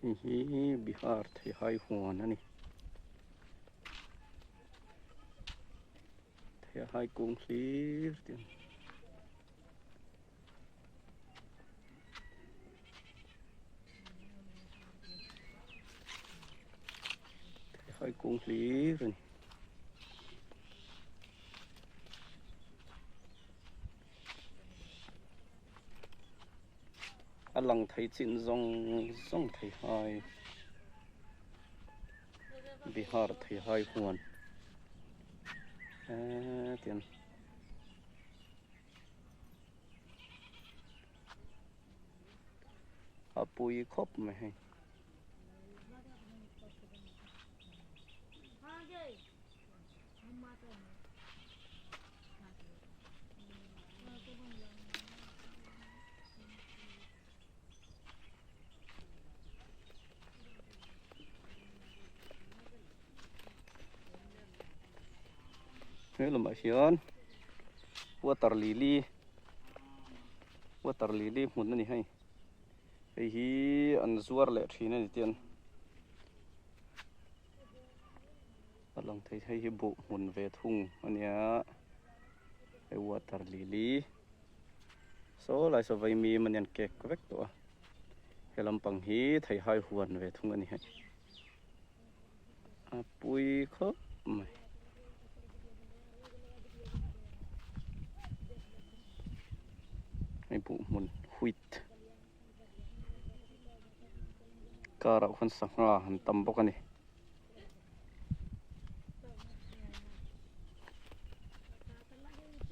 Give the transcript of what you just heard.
Hei hi Bihar theihai huan a ni. Theihai kung hlir te an theihai kung hlir a ni. A lang thei chin zawng zawng thei hai Bihar thei hai huan hetiang a pui khawp mai hei. He lamah hian water lily water lily hmun a ni hei hei hi an zuar leh thin a ni tiang. A lang thei hei hi buh hmun ve thung a nia hei water lily saw lai saw vaimim a nian kek vek tawh a he lampang hi theihai huan ve thung a ni hei a pui khawp mai. Hei buh hmun wheat car ah khuan sangha an tam bawk a ni.